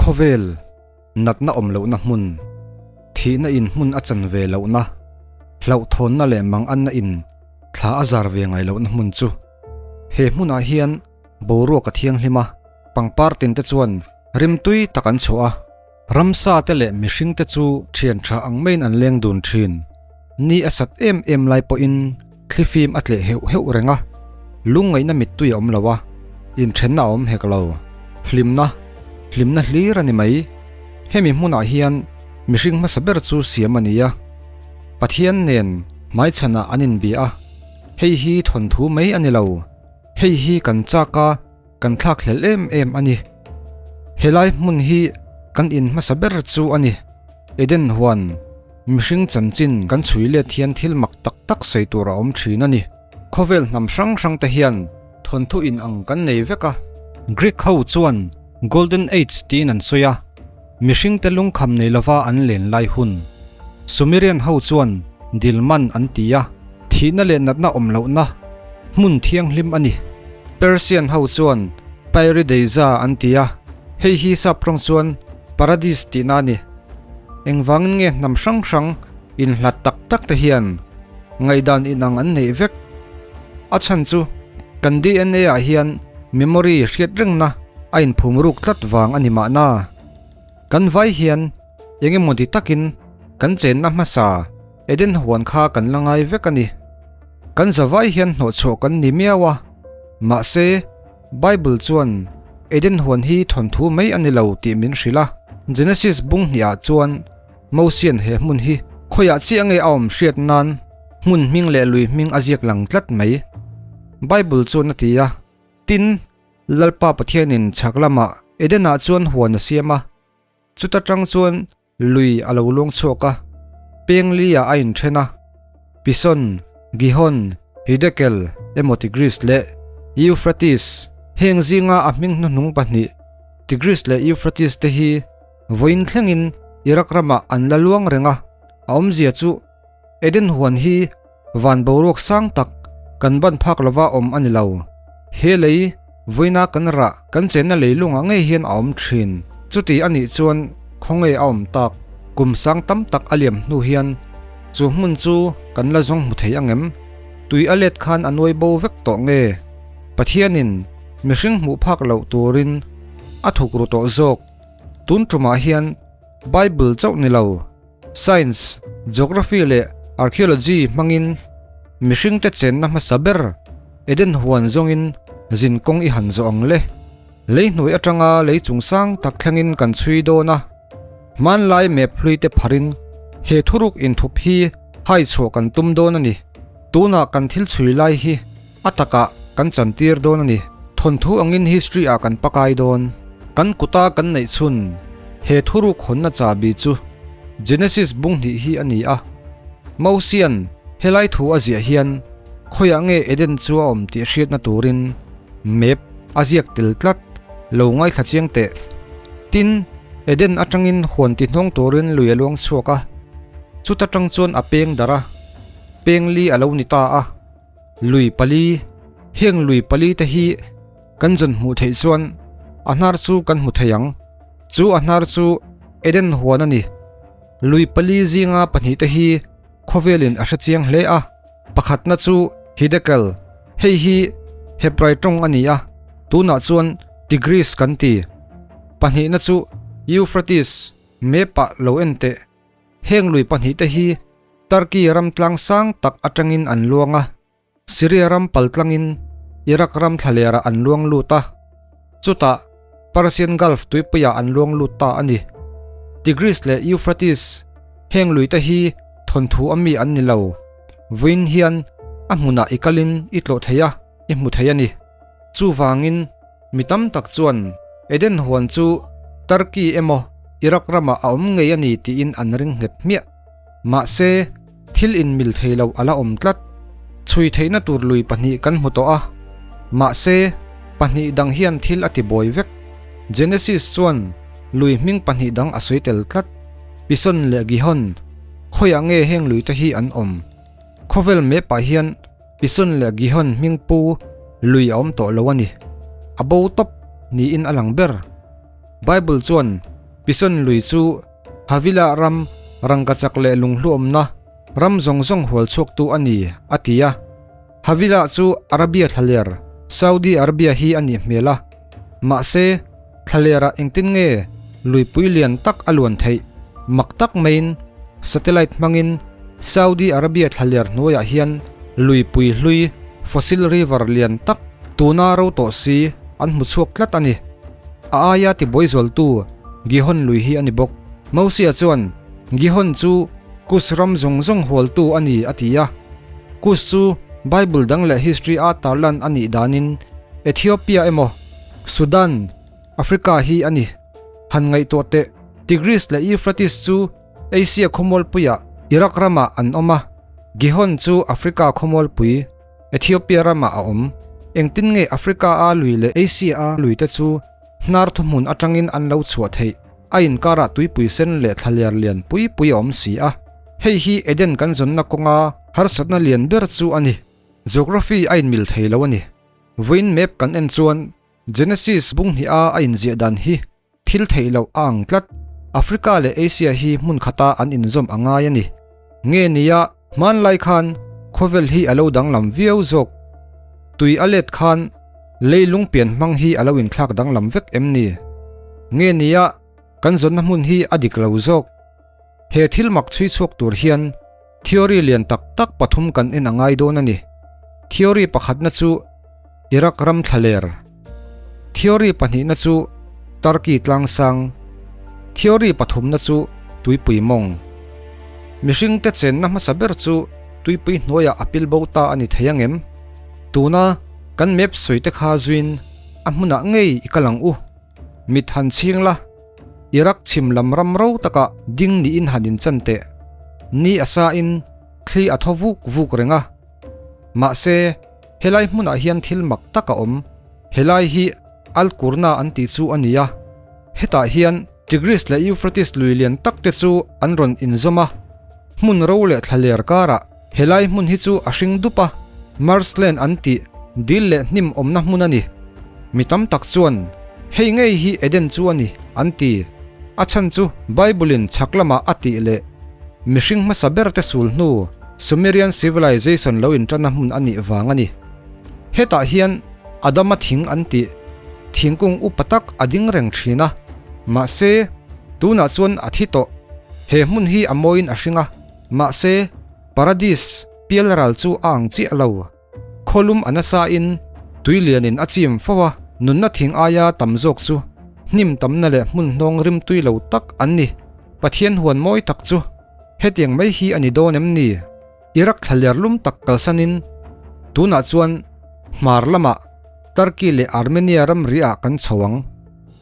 Khawvel natna awm lohna hmun, thihna in hmun a chan ve lohna, hlauhthawnna leh manganna in thla a zar ve ngai lohna hmun chu he hmunah hian boruak a thianghlim a, pangpar tin te chuan rimtui tak an chhuah a. Ramsa te leh mihring te chu thian tha ang maiin an leng dun thin. Ni a sat em em lai pawhin thlifim a tleh heuh heuh reng a, lungngaihna mittui a awm lo a, inthenna a awm hek lo. Hlimna, hlimna hlir a ni mai. Hemi hmunah hian mihring hmasa ber chu siam a ni a, Pathian nen hmaichhanah an inbia a, hei hi thawnthu mai a ni lo, hei hi kan chak a, Kan thlakhlelh em em a ni. Helai hmun hi kan in hmasa ber chu a ni. Eden huan mihring chanchin kan chhui let hian thil mak tak tak sawi tur a awm thin a ni. Khawvel hnam hrang hrang te hian thawnthu in ang kan nei vek a. Greek ho chuan Golden Age tiin an sawi a, mihring te lungkham nei lova an len lai hun. Sumerian ho chuan Dilman an ti a, thihna leh natna awm lohna hmun thianghlim a ni. Persian ho chuan Pairidaisa an ti a, hei hi sap rawng chuan Paradis tihna a ni. Engvangin nge hnam hrang hrang inhlat tak tak te hian ngaihdan inang an neih vek? A chhan chu kan DNA ah hian memory hriat rengna a inphum ruk tlat vang a ni mahna. Kan vai hian eng emaw ti takin kan chenna hmasa Eden huan kha kan la ngai vek a ni. Kan zavai hian hnawhchhuah kan ni miau a, mahse Bible chuan Eden huan hi thawnthu mai a ni lo tih min hrilh a. Genesis bung hnih ah chuan Mosian he hmun hi khawiah chiah nge a awm hriat nan hmun hming leh lui hming a ziak lang tlat mai. Bible chuan a ti a, Tin, Lalpa Pathianin chhak lamah Eden-ah chuan huan a siam a, chuta tang chuan Lui a lo luang chhuak a, peng li-ah a inthen a, Pison, Gihon, Hidekel emaw Tigris leh Euphrates. Heng zinga a hming hnuhnung pahnih, Tigris leh Euphrates te hi vawiin thlengin Iraq ramah an la luang reng a, a awmzia chu Eden huan hi van boruak sang tak kan ban phak lova awm a ni lo. He lei vawiina kan rah kan chenna leilungah ngei hian a awm thin. Chuti a nih chuan khawnge a awm tak? Kum sang tam tak a liam hnu hian chu hmun chu kan la zawng hmu thei angem? Tui a let khan a nuai bo vek tawh nge? Pathianin mihring hmuh phak loh turin a thuk ru tawh zawk. Tun tumah hian Bible chauh ni lo. Science, Geography leh Archaeology hmangin mihringte chenna hmasa ber Eden huan zawngin zin kawng i han zawh ang le. Lei hnuai atanga lei chung sang tak thlengin kan chhui dawn a, hmanlai map hlui te pharin he thuruk inthup hi hai chhuah kan tum dawn a ni. Tunah kan thil chhui lai hi a takah kan chantir dawn a ni. Thawnthu angin history ah kan pakai dawn. Kan kuta kan neih chhun he thuruk hawnna chahbi chu Genesis bung hnih hi a ni a. Mosian helai thu a ziah hian khawiah nge Eden chu a awm tih hriatna turin map a ziak tel tlat lo ngaithla chiang teh. Tin, Eden atangin huan ti hnawng turin lui a luang chhuak a, chuta tang chuan a peng darh a, peng li a lo ni ta a. Lui pali, Heng lui pali te hi kan zawn hmuh theih chuan a hnar chu kan hmu thei ang. Chu a hnar chu Eden huan a ni. Lui pali zinga pahnih te hi khawvelin a hre chiang hle a, pakhatna chu Hidekel, hei hi Hebrai tawng a ni a, tunah chuan Tigris kan ti. Pahnihna chu Euphrates, map-ah lo en teh. Heng lui pahnih te hi Turkey ram tlang sang tak atangin an luang a, Syria ram pal tlangin Iraq ram thlalerah an luang lut a, chutah Persian Gulf tuipuiah an luang lut ta a ni. Tigris leh Euphrates heng lui te hi thawnthu a mi an ni lo. Vawiin hian a hmunah i kalin i tlawh thei a, i hmu thei a ni. Chuvangin mi tam tak chuan Eden huan chu Turkey emaw Iraq ramah a awm ngei a ni tiin an ring nghet hmiah. Mahse, thil inmil thei lo a la awm tlat. Chhui theihna tur lui pahnih kan hmu tawh a. Mahse, pahnih dang hian thil a ti buai vek. Genesis chuan lui hming pahnih dang a sawi tel tlat. Pison leh Gihon, khawiah nge heng lui te hi an awm? Khawvel map-ah hian Pison leh Gihon hming pu lui a awm tawh lo a ni. A bo tawp niin a lang ber. Bible chuan. Pison lui chu Havilah ram rangkachak leh lunghluawmna ram zawng zawng hual chhuaktu a ni, a ti a. Havilah chu Arabia thlaler, Saudi Arabia hi a nih hmel a. Mahse, thlalerah engtin nge luipui lian tak a luan theih? Mak tak maiin satellite hmangin Saudi Arabia thlaler hnuaiah hian luipui hlui, fossil river, lian tak tuna ro tawh si an hmu chhuak tlat a ni. A aia tibuai zualtu Gihon lui hi a ni bawk. Mosia chuan Gihon chu Kus ram zawng zawng hualtu a ni a ti a. Kus chu Bible dang leh history a tarlan a nih danin Ethiopia emaw Sudan, Africa hi a ni. Han ngaihtuah teh, Tigris leh Euphrates chu Asia khawmualpuiah Iraq ramah an awm a, Gihon chu Africa khawmualpui Ethiopia ramah a awm. Engtin nge Africa a lui leh Asia a lui te chu hnar thuhmun atangin an lo chhuah theih? A inkarah tuipui sen leh thlaler lian pui pui a awm si a. Hei hi Eden kan zawnna kawnga harsatna lian ber chu a ni. Geography a inmil thei lo a ni. Vawiin map kan en chuan Genesis bung hnih a a inziah dan hi thil theih loh a ang tlat. Africa leh Asia hi hmun khata an inzawm a ngai a ni. Nge nia hmanlai khan khawvel hi a lo danglam viau zawk. Tui a let khan leilung pian hmang hi a lo inthlak danglam vek em ni? Nge nia kan zawnna hmun hi a dik lo zawk. He thil mak chhui chhuak tur hian theory lian tak tak pathum kan en a ngai dawn a ni. Theory pakhatna chu Iraq ram thlaler. Theory pahnihna chu Turkey tlangsang. Theory pathumna chu tuipui mawng. Mihringte chenna hmasa ber chu tuipui hnuaiah a pil bo ta a ni thei angem? Tuna kan map sawi te kha zuin a hmunah ngei i kal ang u. Mit han chhing la, Iraq chhim lam ram ro takah ding niin han inchan teh. Ni a sa in thli a thaw vuk vuk reng a. Mahse, helai hmunah hian thil mak tak a awm. Helai hi Al-Qurna an tih chu a ni a. Hetah hian Tigris leh Euphrates lui lian tak te chu an rawn inzawm a. Hmun ro leh thlaler karah helai hmun hi chu a hring dup a, Marshland an tih dil leh hnim awmna hmun a ni. Mi tam tak chuan, Hei ngei hi Eden chu a ni, an ti. A chhan chu Bible-in chhak lamah a tih leh mihring hmasa berte sul hnu Sumerian civilization lo inṭanna hmun a nih vang a ni. Hetah hian Adama thing an tih thingkung upa tak a ding reng thin a, mahse tunah chuan a thi tawh. He hmun hi a mawiin a hring a, mahse paradis pialral chu a ang chiah lo. Khawlum a nasa in tui lianin a chim fo a, nunna thing aia tam zawk chu hnim tamna leh hmun hnawng rimtui lo tak an ni. Pathian huan mawi tak chu Hetiang mai hi a ni dawn em ni? Iraq thlaler lum tak kalsanin tunah chuan hmar lamah Turkey leh Armenia ramri ah kan chho ang.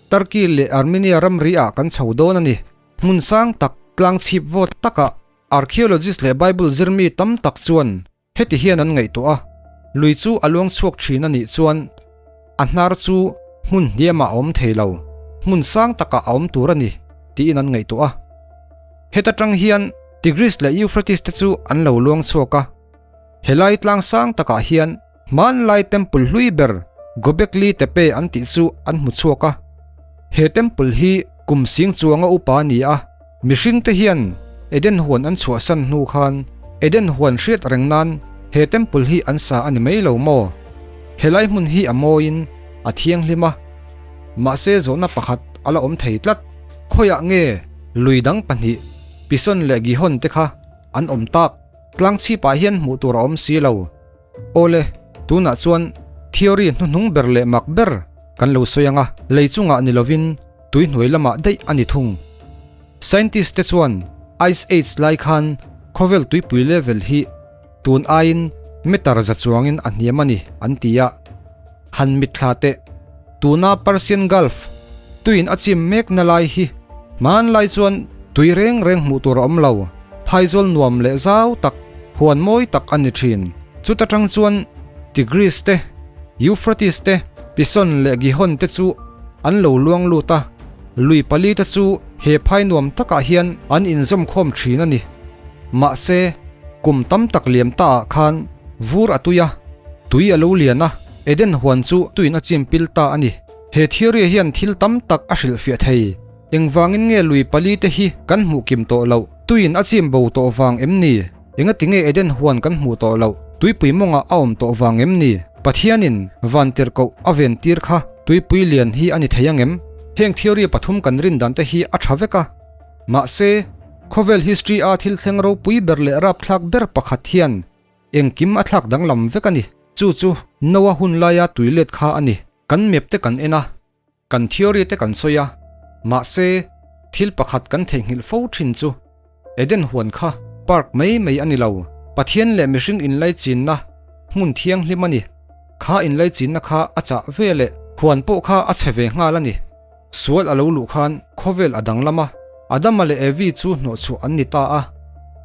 Turkey leh Armenia ramri ah kan chho dawn a ni. Hmun sang tak, tlang chhip vawt takah archaeologist leh Bible zirmi tam tak chuan Heti hian an ngaihtuah a, lui chu a luang chhuak thin a nih chuan a hnar chu hmun hniamah a awm thei lo, hmun sang takah a awm tur a ni tiin an ngaihtuah a. Heta tang hian Tigris leh Euphrates te chu an lo luang chhuak a, helai tlang sang takah hian hmanlai temple hlui ber Gobekli Tepe an tih chu an hmu chhuak a. He temple hi kum sing chuanga upa a ni a. Mihringte hian Eden huan an chhuahsan hnu khan Eden huan hriat reng nan he temple hi an sa a ni mai lo maw? Helai hmun hi a mawiin a thianghlim a, mahse zawhna pakhat a la awm thei tlat. Khawiah nge lui dang pahnih Pison leh Gihon te kha an awm tak? Tlang chhipah hian hmuh tur a awm si lo. Awle, tunah chuan theory hnuhnung ber leh mak ber kan lo sawi ang a, lei chungah ni lovin tui hnuai lamah daih a ni thung. Scientist te chuan Ice Age lai khan khawvel tuipui level hi tun aiin meter za chuangin a hniam a ni an ti a. Han mitthla teh, tuna Persian Gulf tuiin a chim mekna lai hi hmanlai chuan tui reng reng hmuh tur a awm lo, phaizawl nuam leh zau tak, huan mawi tak a ni thin. Chuta tang chuan Tigris te, Euphrates te, Pison leh Gihon te chu an lo luang lut a, lui pali te chu he phai nuam takah hian an inzawm khawm thin a ni. Mahse, kum tam tak liam ta ah khan vur a tui a, tui a lo lian a, Eden huan chu tuin a chim pil ta a ni. He theory hian thil tam tak a hrilhfiah thei. Engvangin nge lui palite hi kan hmuh kim tawh loh? Tuiin a chim bo tawh vang em ni? Engatinge Eden huan kan hmuh tawh loh? Tuipui mawngah a awm tawh vang em ni? Pathianin van tirhkoh a ven tir kha tuipui lian hi a ni thei ang em? Heng theory pathum kan rin dan te hi a tha vek a. Mahse, khawvel history a thil thleng ropui ber leh rapthlak ber pakhat hian engkim a thlak danglam vek a ni. Chu chu Noah hun laia tui let kha a ni. Kan map te kan en a, kan theory te kan sawi a, mahse, thil pakhat kan theihnghilh fo thin chu Eden huan kha park mai mai a ni lo. Pathian leh mihring inlaichinna hmun thianghlim a ni. Kha inlaichinna kha a chah ve leh huan pawh kha a chhe ve nghal a ni. Sual a lo luh khan khawvel a danglam a, Adama leh Evi chu hnawhchhuah an ni ta a.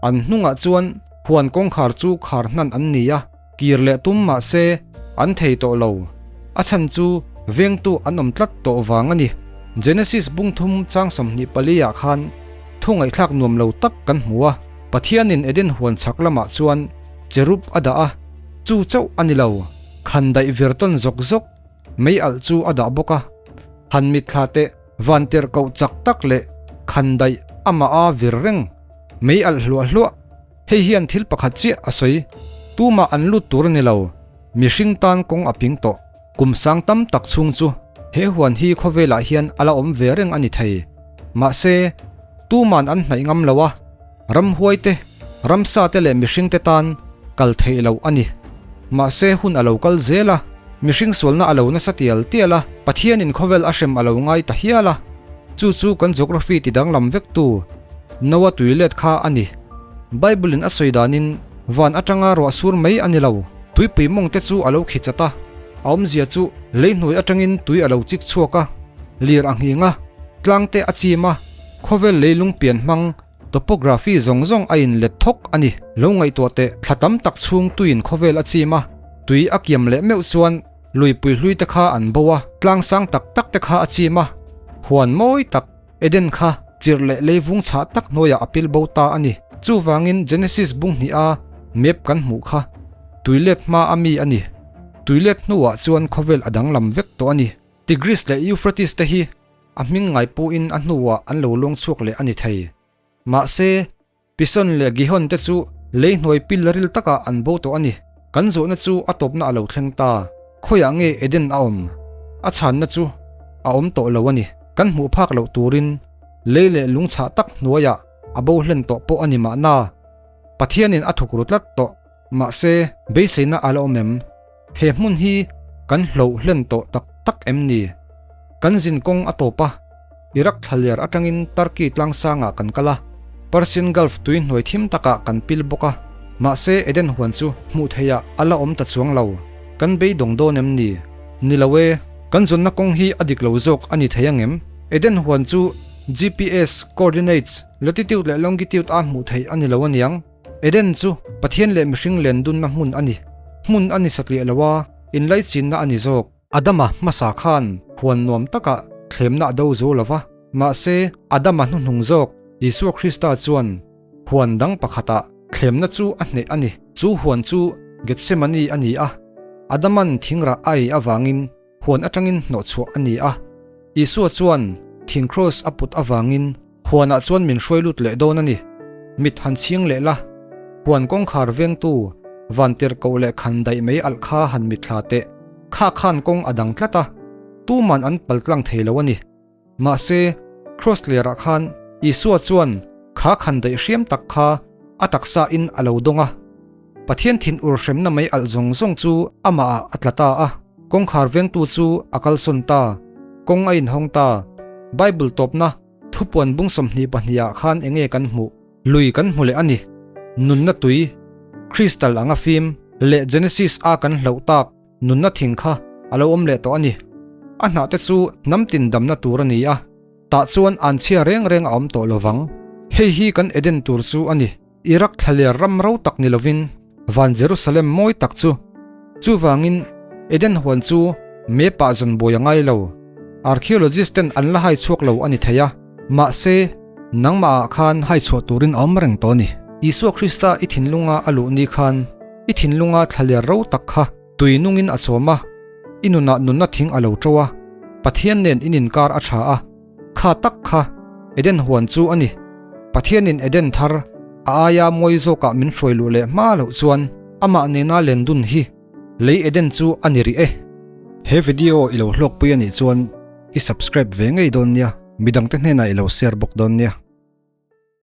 An hnungah chuan huan kawngkhar chu khar hnan an ni a, kir leh tum mah se an thei tawh lo. A chhan chu vengtu an awm tlat tawh vang a ni. Genesis bung thum chang 24 ah khan thu ngaihthlak nuam lo tak kan hmu a, Pathianin Eden huan chhak lamah chuan cherub a dah a, chu chauh a ni lo, khan daih vir tawn zawk zawk Mei alh chu a dah bawk a, han mitthla teh van tirh koh chak tak leh khan daih amah a vir reng. Mei alh hluah hluah, hei hian thil pakhat chiah a sawi, tumah an lut tur a ni lo, mihring tan kawng a ping tawh. Kum sang tam tak chhung chu he huan hi khawvelah hian a la awm ve reng a ni thei. Mahse, tuman an hnaih ngam lo a, ramhuai te, ramsa te leh mihring te tan kal theih loh a ni. Mahse hun a lo kal zel a, mihring sualna a lo nasa tial tial a, Pathianin khawvel a hrem a lo ngai ta hial a, chu chu kan geography ti danglam vektu Noah tui let kha a ni. Bible-in a sawi danin van atanga ruah sur mai a ni lo, tuipui mawng te chu a lo khi chat a, a awmzia chu leihnuai atangin tui a lo chik chhuak a, lir a nghing a, tlang te a chim a, khawvel leilung pian hmang Topography zawng zawng a inlet thawk a ni. Lo ngaihtuah teh, thla tam tak chhung tuiin khawvel a chim a, tui a kiam leh meuh chuan luipui hlui te kha an bo a, tlang sang tak tak te kha a chim a, huan mawi tak Eden kha chirh leh leivung chhah tak hnuaiah a pil bo ta a ni. Chuvangin Genesis bung hnih a map kan hmuh kha tui let hma a mi a ni. Tui let hnuah chuan khawvel a danglam vek tawh a ni. Tigris leh Euphrates te hi A hming ngai puhin a hnuah an lo luang chhuak leh a ni thei. Mahse, Pison leh Gihon te chu lei hnuai pil ril takah an bo tawh a ni. Kan zawhna chu a tawpna a lo thleng ta. Khawiah nge Eden a awm? A chhanna chu a awm tawh lo a ni. Kan hmuh phak loh turin lei leh lung chhah tak hnuaiah a bo hlen tawh pawh a ni mahna. Pathianin a thuk ru tlat tawh. Mahse, beiseina a la awm em? He hmun hi kan hloh hlen tawh tak tak em ni? Kan zin kawng a tawp a, Iraq thlaliar atangin Turkey tlangsangah kan kal a, Persian Gulf tui hnuai thim takah kan pil bawk a, mahse Eden huan chu hmuh theihah a la awm ta chuang lo. Kan beidawng dawn em ni? Ni lo e, kan zawnna kawng hi a dik lo zawk a ni thei ang em? Eden huan chu GPS coordinates, latitude leh longitude a hmuh theih a ni lo aniang. Eden chu Pathian leh mihring len dunna hmun a ni. Hmun a ni satliah lo a, inlaichinna a ni zawk. Adama hmasa khan huan nuam takah thlemna a do zo lo va, mahse Adama hnuhnung zawk Isua Krista chuan huan dang pakhatah thlemna chu a hneh a ni. Chu huan chu Gethsemane a ni a, Adaman thingrah a ei avangin huan atangin hnawhchhuah a ni a. Isua chuan thing kraws a put avangin huanah chuan min hruai lut leh dawn a ni. Mit han chhing leh la, huan kawngkhar vengtu van tirhkoh leh khan daih mai alh kha han mitthla teh. Kha khan kawng a dang tlat a, tuman an pal tlang thei lo a ni. Mahse, kraws tlerah khan Isua chuan kha khan daih hriam tak kha a taksa in a lo dawng a. Pathian thin ur hremna mai alh zawng zawng chu amahah a tla ta a, kawngkhar vengtu chu a kalsawn ta, kawng a inhawng ta. Bible tawpna thupuan bung 22 ah khan enge kan hmuh? Lui kan hmu leh a ni. Nunna tui, crystal anga fim, leh Genesis a kan hlauh tak nunna thing kha a lo awm leh tawh a ni. A hnah te chu hnam tin damna tur a ni a, tah chuan an chhia reng reng a awm tawh lovang. Hei hi kan Eden tur chu a ni. Iraq thlaler ram ro tak ni lovin van Jerusalem mawi tak chu. Chuvangin Eden huan chu map ah zawn buai a ngai lo. Archaeologist ten an la hai chhuak lo a ni thei a, mahse nangmah ah khan hai chhuah turin a awm reng tawh a ni. Isua Krista i thinlunga a luh ni khan i thinlunga thlaler ro tak kha tui nungin a chawm a, i nunah nunna thing a lo to a, Pathian nen in inkar a tha a, kha tak kha. Eden huan chu a ni. Pathianin Eden thar, a aia mawi zawkah min hruai luh leh hma loh chuan amah nena lendun hi lei Eden chu a ni rih e. He video i lo hlawkpui a nih chuan i subscribe ve ngei dawn nia, midangte hnenah i lo share bawk dawn nia.